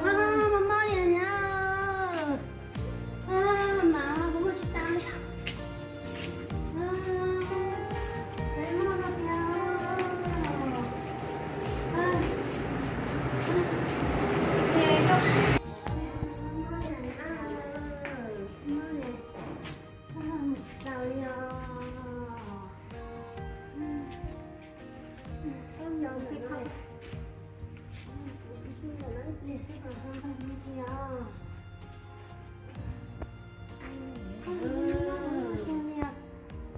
Mob mob li nyab. Mas kuv muaj tsis tas li.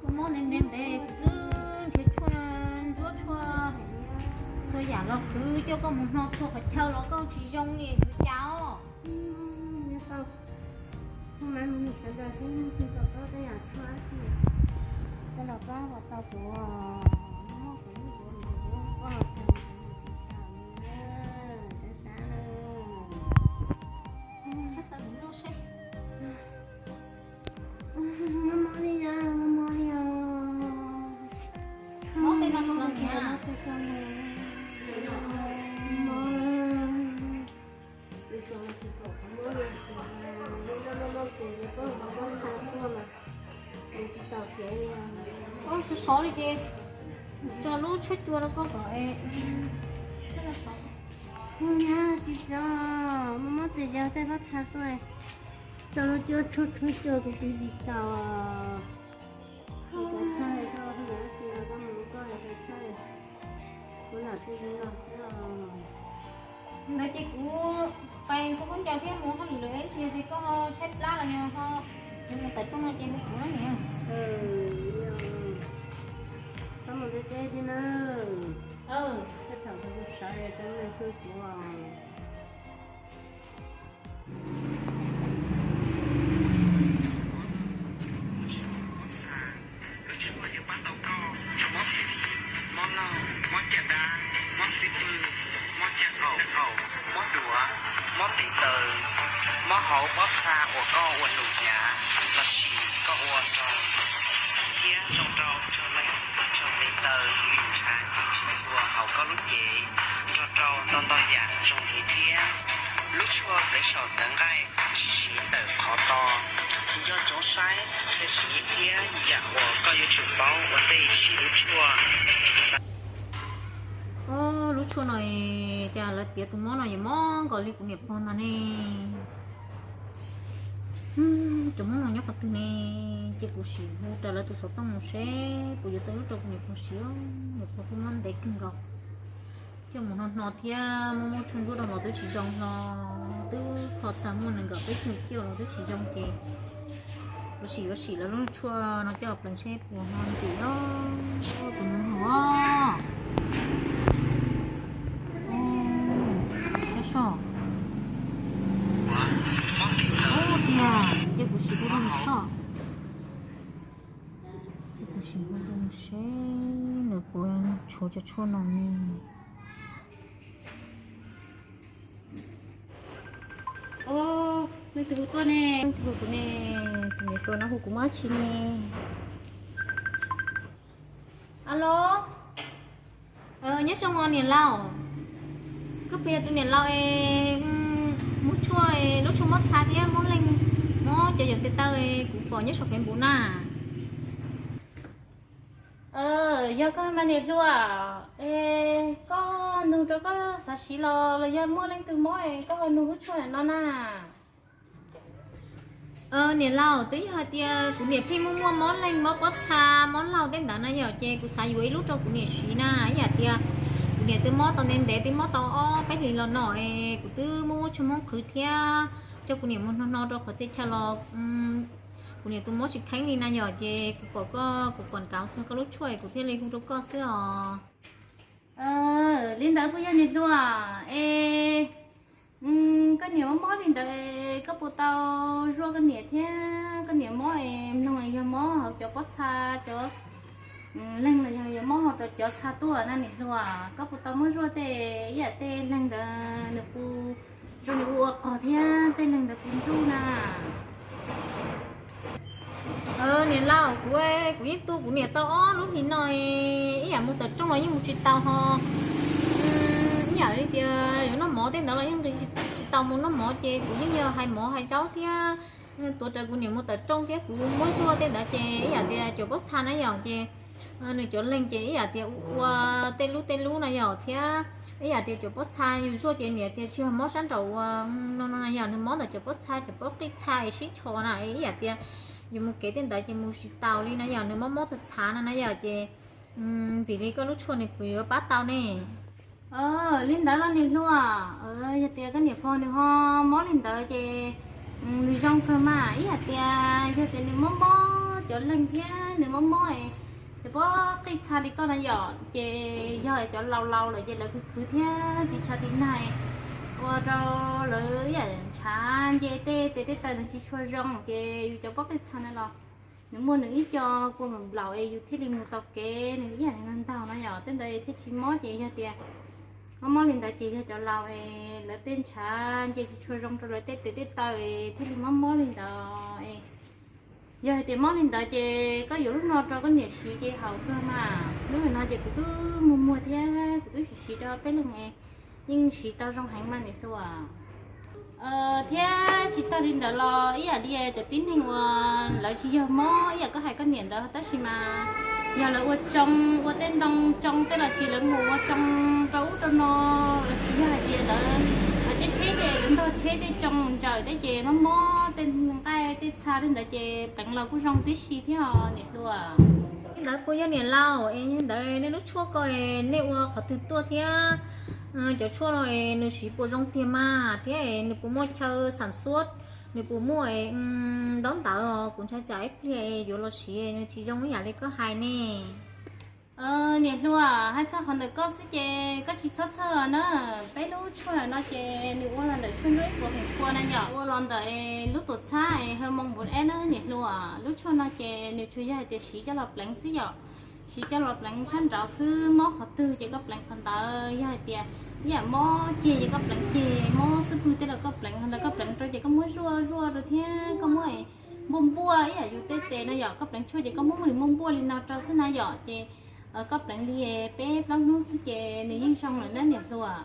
Koj mob ntev ntev ntev kuv twb nrhiav tshuaj ntsuab tshuaj txhua yam los kwv coj koj mus hno txhua qhov chaw los koj tsis zoo li yuav cas os. Sawv daws sib hlub kom koj tej yam tshuaj tsis, koj los pab kom tau kuv, muab kuv lub duav mus kuv koj los txog kuv mus tsis tau na, sab sab na. Mob mob li os, mob mob li os. Mob tej no los niam. Mob. Ua sov sov li ces tso lub tshuab cua rau koj kom. Nyab tsis tso, mob mob txes zog tej pob txha tuaj, tso lub cua tshuab tshuab cua kuv twb tsis tau. Kuv txhawj koj hu tsis los koj mus koj txhawj, kuv lam txhawj li no xwb os. Ntawd ces kuv pais ntxhua khaub ncaws thiab mus hauj lwm lawm, ib ntsis ces koj tshaib plab los yog ho mus tawm rooj no ces hu kuv na niam. Txhob mus deb deb thiab na. Tej thaum kuv sawv txog nej hu kuv os. Lub tshuaj yuav pab tau koj txog mob xib hwb, mob laug, mob caj dab, mob xib pwg, mob caj qaum, mob duav, mob tiv taw, mob hauv pob txha uas koj ua num hnyav lossis koj ua rau, thiab nrog rau tsag leeg, tsag tiv taw, lwm tshav ci tsis txhua hauv koj lub cev, nrog rau ntau ntau yam zoo ntxiv thiab. Lub tshuaj pleev saum tawv nqaij tsis siv ntawm qhov to, nco ntsoov saib qhia siv thiab yam uas koj yuav tsum paub ua ntej siv lub tshuaj. Lub tshuaj no cas lawv piav tus mob no yuav mob nkaus li kuv niam pog ntag ne. Tus mob no nyob qhov twg ne? Ces kuv sim hu rau lawv tus xov tooj mus seb puas yuav tau lub rau kuv niam pog siv. Niam pog kuj mob ntev kawg nkaus, coj mus hno hno thiab muab muab tshuaj ntsuab rau los twb tsis zoo hlo, twb kho tag muaj nees nkaum peb caug caug los twb tsis zoo ces kuv sim yuav sim lawv lub tshuaj no coj pleev seb puas ho ntxim os. Tus no hluas. Ub, tiag, ces kuv sim hu rau nws soj. Ces kuv sim hu rau nws seb nws puas tshuav cov tshuaj no ne. Ub, leej twg hu tuaj ne? Leej twg hu kuv ne? Tus niam hluas no hu kuv mob dab tsi ne? Alo, nyob zoo os niam laus. Koj puas yog tus niam laus es muab tshuaj, lub tshuaj mob txha thiab mob leeg, mob cov yaum tes taw kuv pom nyob saum Facebook na? Yog koj mas niam hluas, es koj nug rau koj xav siv los los yog muaj leej twg mob es koj ho nug lub tshuaj no na. Niam laus, twb yog hais tias kuv niam pheej muaj muaj mob leeg mob pob txha, mob laug tej ntawd na yom, ces kuv xav yuav ib lub rau kuv niam siv na, ib yam tias kuv niam twb mob tau ntev ntev, twb mob tau ob peb hlis los no es kuv twb muab muab tshuaj hmoob qhwv thiab coj kuv niam mus hno hno rau qhov txhia chaw los kuv niam tus mob tsis kheeb li na yom, ces kuv pom koj kuv quam kav txog koj lub tshuaj es kuv thiaj li hu rau koj xwb os. Li ntawd puas yog niam hluas? Es koj niam mob mob li ntawd, koj puas tau zuaj koj niam thiab? Koj niam mob es mloog yog mob hauv cov pob txha, cov leeg los yog yog mob hauv rau cov txha tuaj na niam hluas? Koj puas tau muab zuaj tej ib yam tej leeg ntawd nws puas zoo li ua ua qog thiab tej leeg ntawd puas nruj na? Niam laus, kuv, kuv yeej tu kuv niam tau ob lub hlis no, ib yam mus tawm rooj los yeej mus tsis tau ho, ib Yam li tias yuav noj mov tej ntawd los yeej tsis tau mus noj mov ces kuv yeej yog hais mov hais zaub thiab tuav rawv kuv niam mus tawm rooj thiab kuv muab zuaj tej ntawd ces ib yam tias cov pob txha na yom ces nws cov leeg ces ib yam tias ua tej lub tej lub na yom thiab ib yam tias cov pob txha yus zuaj ces niam tias tsis yog mob sab nraum ua no no yog nws mob ntawm cov pob txha cov pob qij txha es sib ntsho na es ib yam tias yus mus kev tej ntawd ces mus tsis taus li na yog nws mob mob txhav txhav na na yom ces ntxim li koj lub tshuaj nws puas yuav pab tau ne? Li ntawd los niam hluas, yog tias koj niam pog nws ho mob li ntawd ces nws zoo kawg mas ib yam tias yog tias nws mob mob cov leeg thiab nws mob mob cov pob qij txha li koj na yom ces yog cov laus laus lawm ces lawv khwv khwv thiab ris tshav ris nag ua rau lawv ib yam ntshav nce tej tes tej taw nws tsis tshua zoo ces yus cov pob qij txha na los nws muaj nws ib co kua nplaum es yus thiaj li mus tau kev nws ib yam li no ntaug no yom tej ntawd thiaj tsis mob ces yog tias mob mob li ntawd ces yog cov laus es lawv tej ntshav nce tsis tshua zoo rau lawv tej tes tej taw es thiaj li mob mob li ntawd. Yog hais tias mob li ntawd ces koj yuav lub no rau koj niam siv ces haum kawg mas lub no ces kuv twb muag muag thiab kuv twb siv siv rau peb leeg es yeej siv tau zoo heev mas niam hluas. Thiab tsis tag li ntawd los ib yam li cov tib neeg uas lawv tsis yog mob ib yam koj hais koj niam ntawd tab sis mas yog lawv ua tsoo ua tej ntoo tsoo tej los sis lawv mus ua tsoo rau ub rau no los sis yog hais tias lawv tsheb tsheb ces lawv ntog tsheb tej tsoo ntsaws tej ces mob mob tej nqaij tej txha tej ntawd ces pleev los kuj zoo tib si thiab os niam hluas. Li ntawd puas yog niam laus es li ntawd nej lub tshuaj ko nej ua qhov twg tuaj thiab cov tshuaj no es nws siv puas zoo tiag mas thiab es nws puas muaj chaw xam xuab, nws puas muaj ntaub ntawv os kuv ntshai tsam ib pliag es yuav los siv nws tsis zoo ib yam li koj hais ne. Niam hluas, hais txog qhov ntawm koj xwb ces koj tsis txhob txhawj na. Peb lub tshuaj no ces nws ua los ntawm tshuaj nruab ib puas feem pua na yom, ua los ntawm lub tuam txhab es hormone npun eb na niam hluas. Lub tshuaj no ces nws tsuas yog hais tias siv coj los pleev xwb yom. Siv coj los pleev sab nraud xwb, mob qhov twg ces koj pleev qhov ntawd. Yog hais tias ib yam mob ceg ces koj pleev ceg, mob xub pwg tej los koj pleev qhov ntawd, koj pleev rau ces koj muab zuaj zuaj rau thiab koj muab npuaj npuaj ib yam yus tej tes no yom, koj pleev tshuaj ces koj muab muab npuaj npuaj li no rau xwb na yom ces koj pleev li peb plaub hnub xwb ces nws yeej zoo lawm na niam hluas.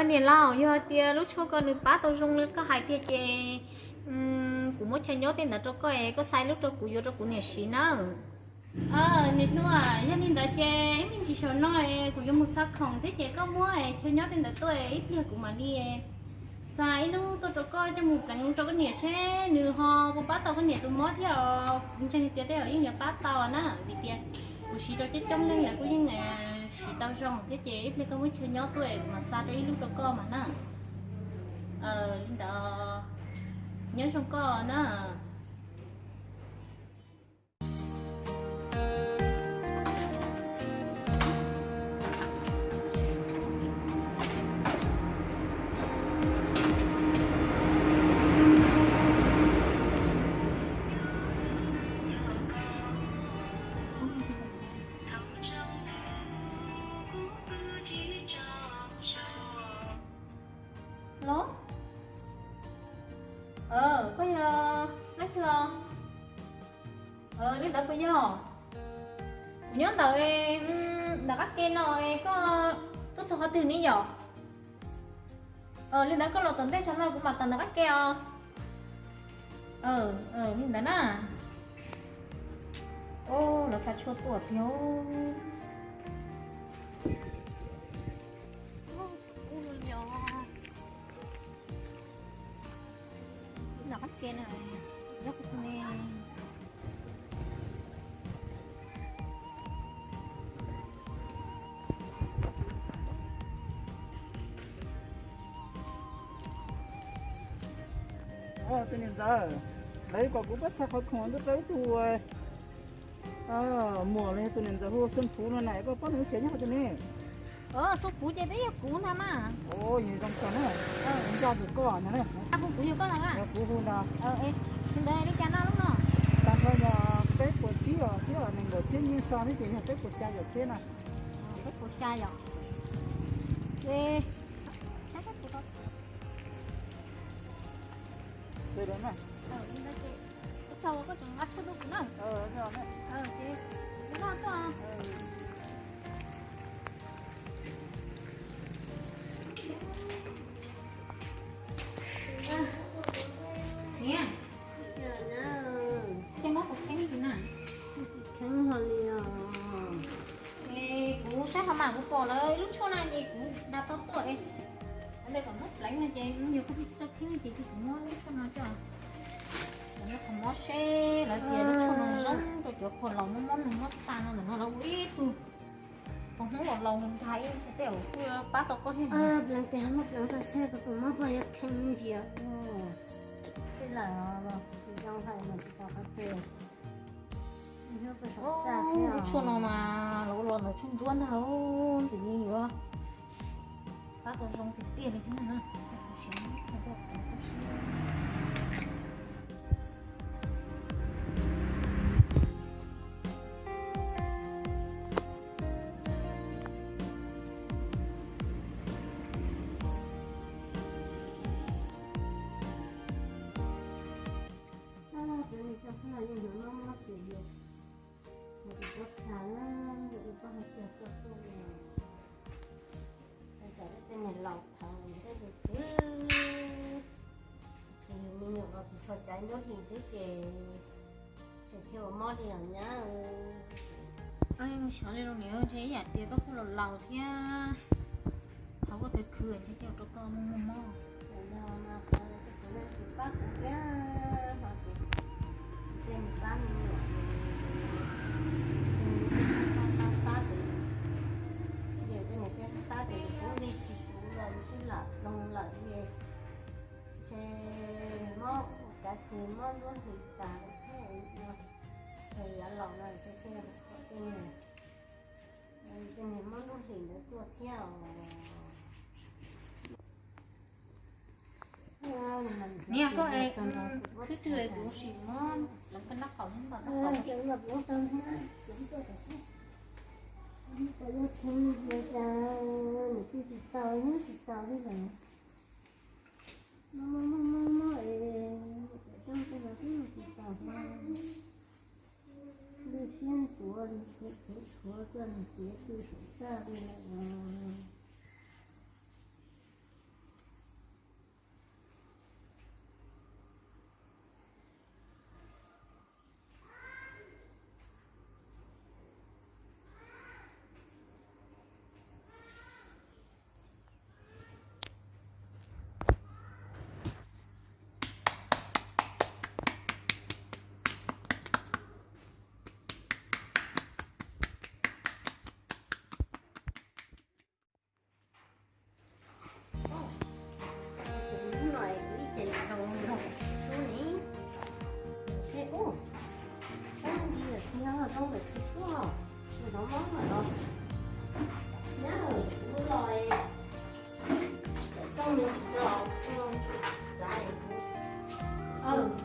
Niam laus, yog hais tias lub tshuaj ko nws pab tau zoo li koj hais tiag ces kuv muab chaw nyob tej ntawd rau koj es koj xa ib lub rau kuv yuav rau kuv niam siv nawb. Niam hluas, yog li ntawd ces ib me ntsis saum no kuv yuav mus xa khoom thiab ces koj muab chaw nyob tej ntawd tuaj ib pliag kuv mam li xa ib lub tuaj rau koj coj mus pleev rau koj niam seb nws ho puas pab tau koj niam tus mob thiab os. Kuv ntseeg tias tej zaum yeej yuav pab tau na, vim tias kuv siv rau coob coob leej lawv kuj yeej siv tau zoo thiab ces ib pliag koj muab chaw nyob tuaj kuv mam xa rau ib lub rau koj mas na. Li ntawd, nyob zoo koj na. Los, koj yog leej twg os? Li ntawd puas yog? Kuv nyob ntawm, ntawm qab ke no es koj tuaj txog qhov twg ne yom? Li ntawd koj los tom ntej tso no kuv mam tawm ntawm qab ke os. Li ntawd na. Los xa tshuaj tuaj tiag. Ntawm qab ke na, nyob kuv ne. Tus niam ntxawm, lawv kom kuv pab xa qhov khoom ntuj rau ib tug muam los yog tus niam ntxawm hu Xeeb Puv no na, koj paub nws lub tsev nyob qhov twg ne? Xeeb Puv ces twb yog kuv ntag mas. Yog zoo kawg na. Ncaj tus koj ntag na. Hu kuv yog koj ntag. Yog kuv hu ntag. Li ntawd li cas no lub no? Tag nrho yog peb puas tsib os, thiab nees nkaum txhiab nyiaj xo thiab ces yog peb puas xya yom thiab na. Peb puas xya yom. Ces Kuv pom lawv lub tshuaj no ces kuv nrog tau tuaj es ntawd kom muab pleev no ces yog koj tsis txawj kheeb ces kuv muab lub tshuaj no coj. Lawv muab qhov mob seb lawv tias lub tshuaj no zoo rau cov pog laus mob mob nus mob tas no ntawm no lawv ua ib tug pog Hmoob uas laus mus ntag ib tej uas kuj pab tau koj thiab. Pleev tes muab pleev rau seb kuv tus mob pog yuav kheev ntsia. Tej lawm tsis zoo hais mus tsis tau qhov twg. Lub tshuaj no mas los los ntawm tshuaj ntsuab ntag, ntim li yuav pab tau zoo tiag tiag li thiab na. Tus no xwb los yeej yuav mob mob ces yus tus pob txha na, yus tus pob hauv cag koj tuaj. Tsam tej niag laus thaum ntawd yus twb, ces yus me nyuam los tsis tshua caiv nruab hlis thiab ces tseem thiaj ua mob li os nyab. Xyov li los niam, ntshe ib yam tias koj kuj laus laus thiab, qhov koj khwv khwv ntshe thiaj ua rau koj muaj muaj mob. Yog no, kuv leej twg pab kuv thiab no ces tej niag pab me nyuam, tej niag pab pab pab ces, yog tej niag pab pab ces kuv li tsis kuv los sib lam ploog lawm li. Ntshe mob ua kav ces mob nruab hlis tas thiab no, yav laus no ntshe thiaj ua tej niag, tej niag mob nruab hlis ntawd tuaj thiab os. Niam, koj es khwb twg kuv sim muab pleev koj nraub qaum ntau nraub qaum. Nws twb tsis tau, nws tsis tau li lawm. Mob mob mob mob es, cov rooj tej no twb tsis tau hlo. Lwj siab ntxuav li, tshuav tshuav koj nws tiav twb saum txaj li lawm os. Ub no es kuv ib ce nrog nrog xub ni. Ub, tab li lawm tsis nyob zoo lawm tsis suab, nws hnov mob lawm los. Nyab, kuv los es rooj nws tsis los, txav es kuv